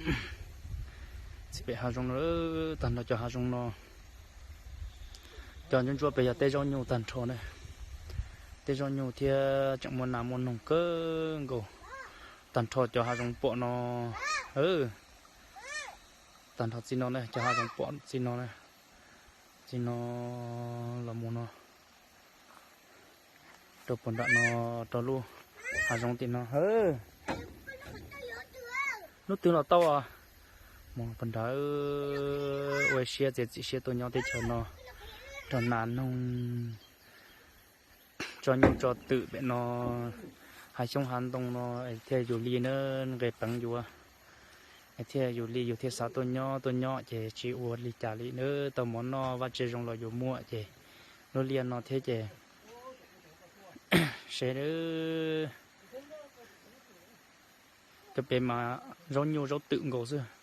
Txij pem hav zoov no, tag nrho cov hav zoov no, cov ntsuab ntsuab pem yog tej zaub nyuj tag nrho na. Tej zaub nyuj thiab tseem muaj nas muaj noog kawg nkaus. Tag nrho cov hav zoov pom no, tag nrho txij no na, cov hav zoov pom txij no na, txij no los mus no, rau puag nram no, rau lub hav zoov tim no. Lub twg los tau os. Mus puag nrad, ua siab txiav txim siab tuaj nyob teb chaws no, rau nas noog, tso nyuj tso twm pem no, hav xyoob hav ntoo no, thiaj yus li na, nqe peev yus, thiaj yus li yus thiaj xav tuaj nyob. Tuaj nyob ces tsis ua li cas li na, tau mov noj vaj tse zoo los yus muaj ces lub liaj no thiab ces seb, cov pem mas zaub nyuj zaub twm nkaus xwb.